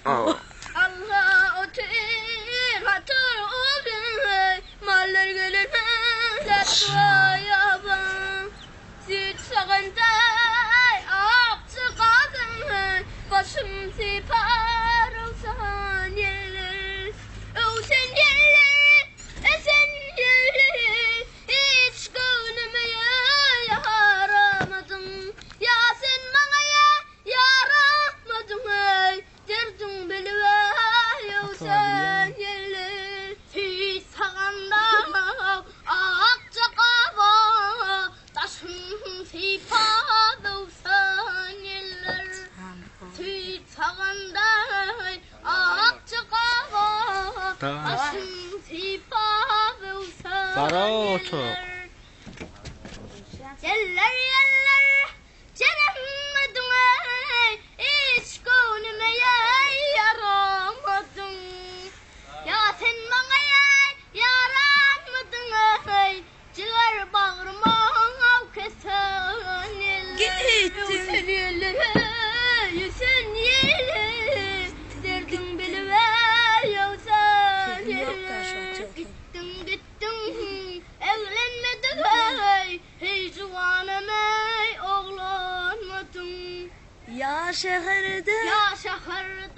Allah otyr hatyr olsun Mallar gelenler duaýaban Süýt sagandaý akja gazyn Başym sypar öwsen ýeller Öwsen ýeller, ösen ýeller Hiç göwnüme ýaramadyň Ýa sen maňa ýa ýaramadyň eý Derdiň bilip-ä ýöwsen ýeller Süýt saganda akja gaba Daşym sypap öwsen ýeller Süýt saganda akja gaba Daşym sypap öwsen ýeller Ýeller, ýeller, Jerenmedim eý, hiç göwnüme ýaramadyň. Ýa sen maňa ýaranmydyň eý, jiger bagryma kesen ýeller. Öwsen ýeller eý, ösen ýeller, derdiň bilip eý, öwsen ýeller. Gitdiň, gitdiň, eglenmedik eý, Heý juwanam eý oglanmydyň. Ýa şäherde. Ýa şäherde.